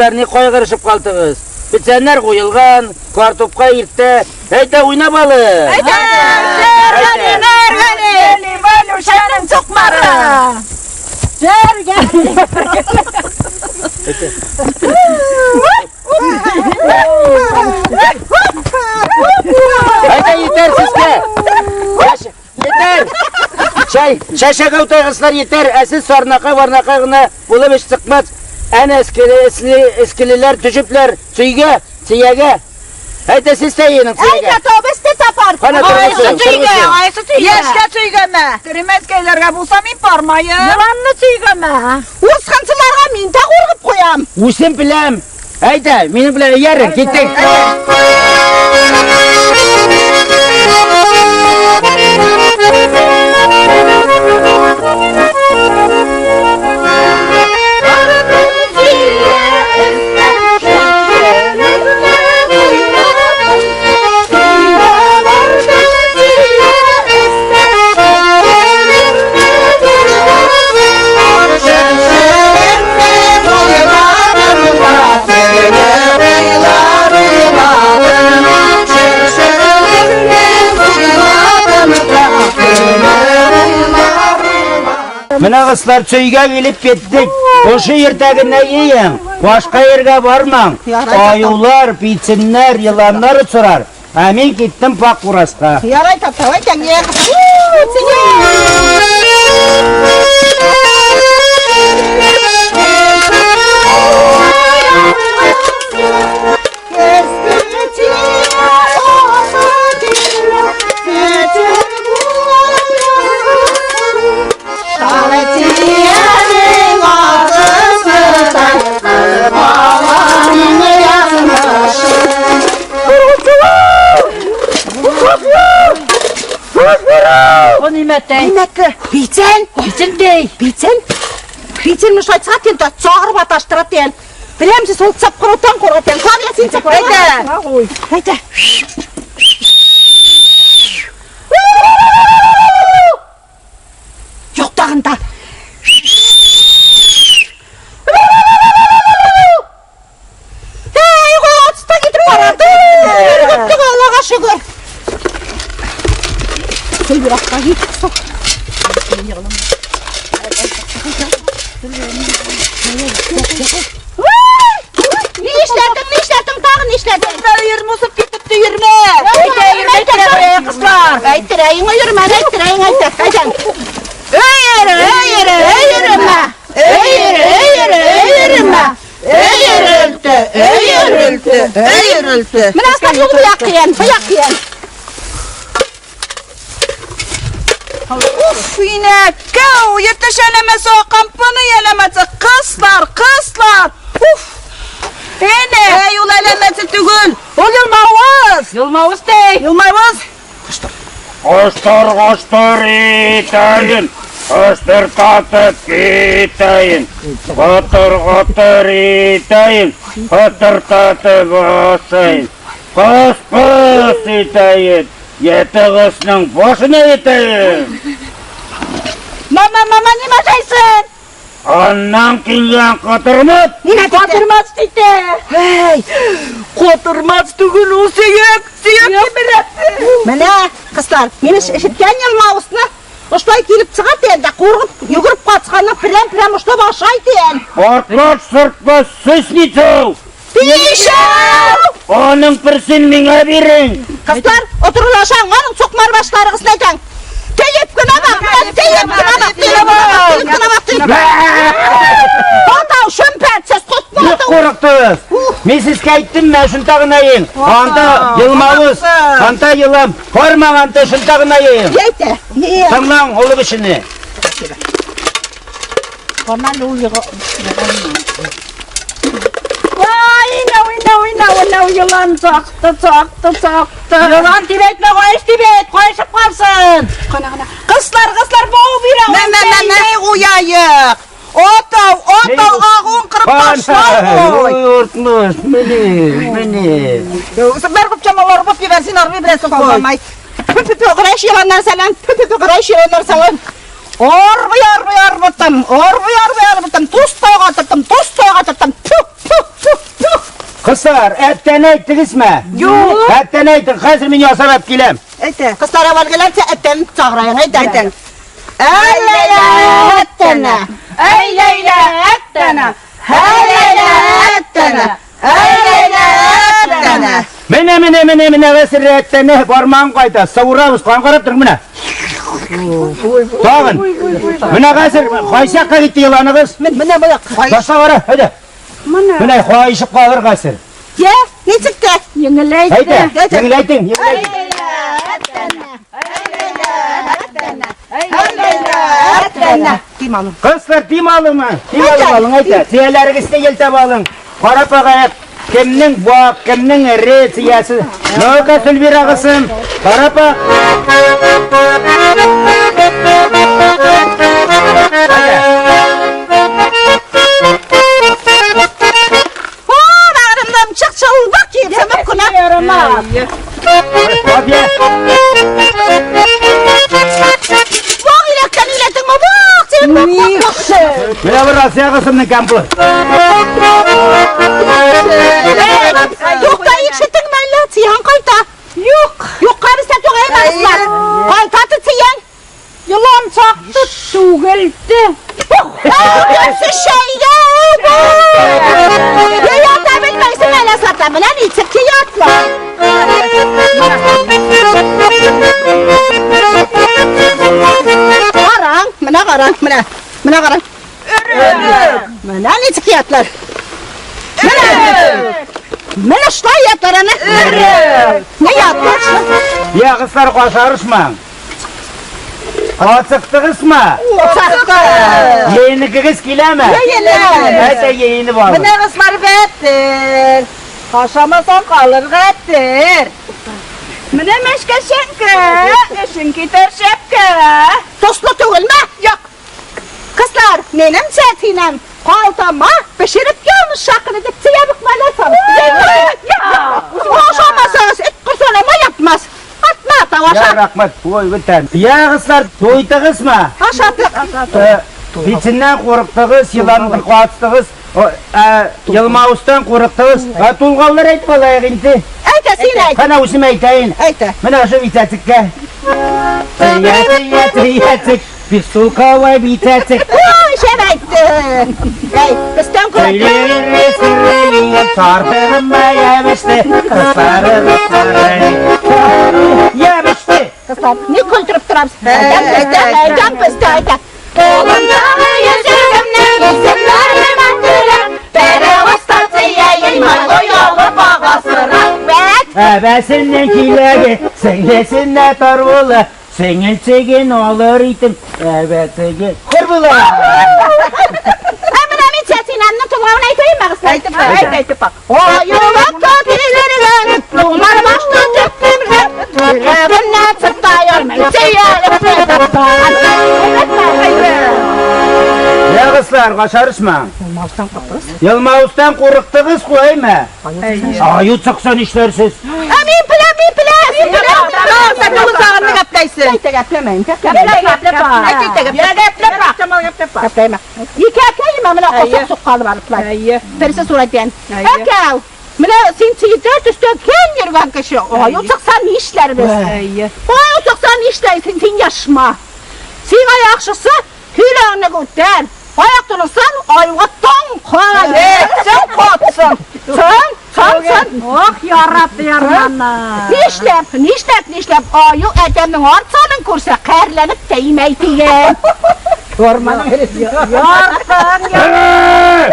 Кызлар, ни кайгырышып калдыгыз? Печәннәр куелган, картопка иртә. Әйдә, уйнап алыйк. Әйдә! Мәргәли, мәргәли! Валюшаның сукмары! Мәргәли! Әйдә, етәр сезгә. Етәр. Чәй, чәчәк утыргычлар етәр. Ә сез сарнака, варнака гына булып эш чыкмас. Әнә эскелеләр төшепләр сөйгә, сөягә. Әйдә сез тә енең сөягә. Әйдә, табыс та тапар. Кана Айсы торгызың, сөйгә, торгызың. айсы сөйгә. Яшькә сөйгәмә. Теремәскәйләргә булса мин бармаем. Еланны сөйгәмә. Узгынчыларга мин дә куркып куям. Үзем беләм. Әйдә, минем белән иярер, киттек. Менә кызлар сөйгә килеп киттек. Шушы иртәгенә иең, башка ергә бармаң. Аюлар, пиценнәр, еланнар очрар. Ә мин киттем пак кураска. Ярай тапта, әйтәң, О, нимәтәй. Нимәте? Пицен? Пицен дей. Пицен? Пицен мышлай чыга тен, чагырып аташтыра тен. Беләмсез, ул цапкырутан куркытен. Кар син цапкыр. Әйтә. Әйтә. Юк тагын да. Эй, атыста китеп барады. Киттек, Аллага шөкер. Биракка киттек. Ни эшләдең, ни эшләдең, тагын ни эшләдең? Йөрмусып китеп йөрмә. Әйтә, йөрмә, кызлар. Әйттерәйң, йөрмә, әйттерәйң, әйтә. Әйтәң. Өйрә, өйрә, өйрәмә. Өйрә, өйрә, өйрәмә. Өйрөлтө, өйрөлтө, өйрөлтө. Менә аслан юл буяк киен, буяк киен. Уф, инәкәү, ертыш әләмәсе, кампаны әләмәсе, кызлар, кызлар. Уф. Әнә, әй, ул әләмәсе түгел. Ул елмавыз. Елмавыз дей. Елмавыз. Коштыр, коштыр итәйен, коштыр татып китәйен. Котыр, котыр итәйен, котыр татып асайын. Кыс, кыс итәйен, ете кысның башына итәйен. Мама, мама, нимә ашайсың? Аннан килгән котырмыт, Котырмац дите. Әй, котырмац түгел ул сөяк, сөяк кимерәсе. Менә, кызлар, мин ишеткән елмавызны Оштай килеп чыга тен дә куркып йөгереп качканны прям-прям ошлап ашай тен. Артлаш сыртлаш сысницу. Пишәү! Аның берсен миңа бирең. Кызлар, отырылашаң, аның чокмар башларыгызны әйтәң. Тиеп кенә бак, менә тиеп кенә бак, тиеп кенә бак, тиеп кенә бак, тиеп. Атау, шөмпәтсез, Бик котма. курыктыгыз. Мин сезгә әйттем, мә шунта гына ең. Анда елмавыз, анда елам. Бармаң анда шунта гына ең. Әйтә. Тыңлаң олы кешене. Ай, инау, инау, инау, инау, елан чакты, чакты, чакты. Елан дип әйтмә, каеш дип әйт, каешып калсын. Кана, кана. Кызлар, кызлар, бау бирә. Мә, мә, мә, мә. Уяйык. Отау, отау, агуын кырып ташлау. Ой, ортмыш, мене, мене. Бер күп чамалар булып җибәрсен, арбый белән Калмай. Пү-пү-пү, кырайш еланнар сәлам, пү-пү-пү, кырайш еланнар сәлам. Арбый, арбый, арбытым, арбый, арбый, арбытым, тус тайга тоттым, тус тайга тоттым. Пү, пү. Кызлар, әттәне әйттегезме? Юк. Әттәне әйтең, хәзер мин ясап алып киләм. Әйтә. Кызлар әвәлгеләрчә әттәне чагыраең, әйтә. Әйтә. Әй-ләй-лә, әттәне. Әй-ләй-лә, әттәне. Әй-ләй-лә, әттәне. Әй-ләй-лә, әттәне. Менә, менә, менә, менә хәзер әттәне бармагым кайта. Савырабыз, кан карап тор менә. Тагын. Менә хәзер кайсы якка китте еланыгыз? Менә бу якка. Башта бара, әйдә. Менә кайышып калыр хәзер. Я, ничек тә? Әйдә, җиңеләйтең, җиңеләйтең. Кызлар, дим алыңмы? Дим алың, алың, әйдә. Сияләрегезне елтап алың. Карап багыйк. Кемнең вак, кемнең эре сиясе. Ну-ка, Сөлбир агысым, карап бак. Әйдә. О, багрымдан чык чылбак киеп, сәмәк кенә. Сафия. Вак иләктән иләтеңме? Вак, син вак, вак, вак. Менә бу Россия кызымның компы. Тукта, ишетеңме әллә? Циян кайта. Юк. Юкка бездә тугаймабызлар. Кайта циян. Елан чакты түгелде. Төпсез шәйгә бу. Ята белмәйсең әле сата. Менә ничек ятлар. Караң, менә караң, менә. Менә караң. Менә ничек ятлар. Менә. Менә шулай ятлар әнә. Не ятлар? Я, кызлар, кашарышмаң. Ачыктыгызмы? Чакты. Йәйнекегез киләме? Йәйенә. Әйтә йәйенеп алың. Менә кызлар бәттер. Ашамасаң калыр гәттер. Менә мәшкә шәңкә, эшең китәр шәпкә. Тослы түгелме? Юк. Кызлар, минем чәтинем калтама пешереп ялмыш шакыны дип сөябек мәләсәм. Ашамасагыз, эт корсалама ятмас. Атма Я, таваша. рәхмәт, ой, бетән. Я, кызлар, туйдыгызмы? Ашадык. Битеннән курыктыгыз, еландан курыктыгыз, елмавыстан курыктыгыз. Ә тулганлар әйтеп алайык инде. Әйтә син әйт. Кана үзем әйтәйен. Әйтә. Менә шу битәтеккә. Тыя, тыя, тыя, Пистолка битәтек. Ой, шәп әйтте. Әй, бездән күрә. Серле тартыгыма ябышты, кызлары, кызлары. Ябышты. Кызлар, ни көлдереп торабыз? Әйтәм, бездә, әйтәм, бездә, әйтә. Колымдагы йөзегемне исемнәрне мәттерәм. Пәрәвез станция елмай оялып агасына. Вәт. Әбәсеннән киләге, сеңлесенә тар була, сеңелчеген алыр итем, әбәсеге хөр була. Ә менә мин чәтинәмнең тулгавын әйтәйме, кызлар? Әйтеп бак, әйт, әйтеп бак. Аюлап килергән, тумар башты төптемгән, йөрәгемнән сыртай алмый, сөялеп Я кызлар, кашарышма. Елмавыстан курыктыгыз куймы? Аю чыкса нишләрсез? Ә мин беләм, мин беләм, мин беләм. Сен тугызагынны гәпләйсең. Әйтә гәпләмәйм. Гәплә, гәпләп бак. Әйт, әйт, гәпләп бак. Чамал гәпләп бак. Гәпләмә. Ике әкәйме менә косык суккалы барыплар. Әйе. Берсе сурәттән. Әйе. Әкәү, менә син читтә төстә кем йөргән кеше. Аю чыкса нишләрбез? Әйе. Аю чыкса нишләйсең, син яшма. Сиңа яхшысы һүләңне күтәр. Аяк торырсан, аюга таң кай. Сен котсың. Сон, сон, сон. Ох, ярап ярманы. Нишләп, нишләп, нишләп аю адәмнең арт санын күрсә, кәрләнеп тәймәй дигән. Орманың Яркын, Аю, аю, аю.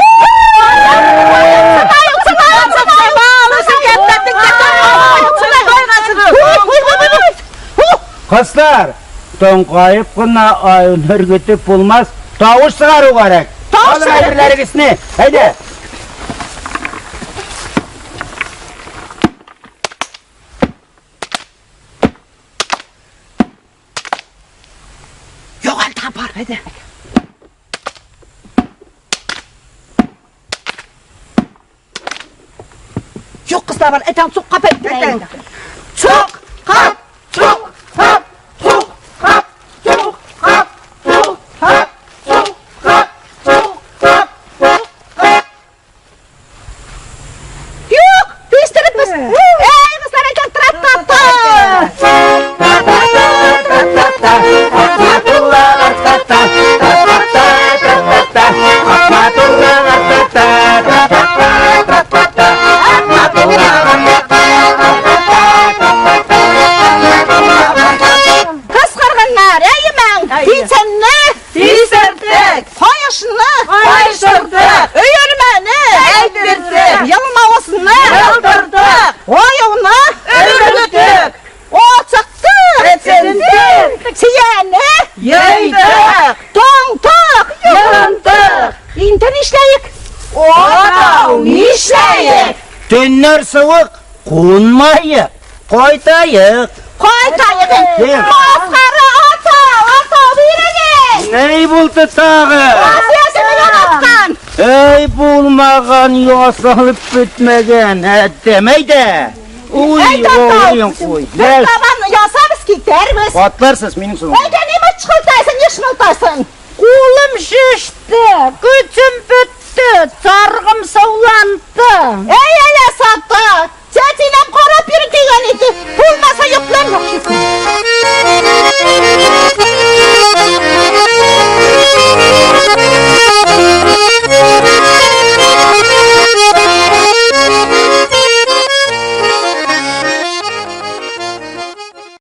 Кызлар, тоңкайып кына аюны өргетеп булмас, тавыш чыгару кирәк. Тавыш Алың чыгару. әйберләрегезне. Әйдә. Югалта бар. Әйдә. Юк кызлар бар, әтәң сук кап әйтте. Сук, кап, сук, кап, сук, кап, сук, кап, сук, кап, сук, кап, сук, кап, сук, кап. Төннәр суык, кунмаек, кайтаек. Кайтаек. Кем? Маскара ата, ата бирегез. Ни булды тагы? Асиясе мине оныткан. Эй, булмаган, ясалып бетмәгән. Әдәм, әйдә. Уй, Әйдә, ой, ата. куй. Бер табан ясабыз китәрбез. Атларсыз минем соң. Әйдә, ниме чкылтайсың, ни шмылтайсың? Кулым шеште, көчем бетте, таргым сауланды. Эй, әй, сатты. Тетя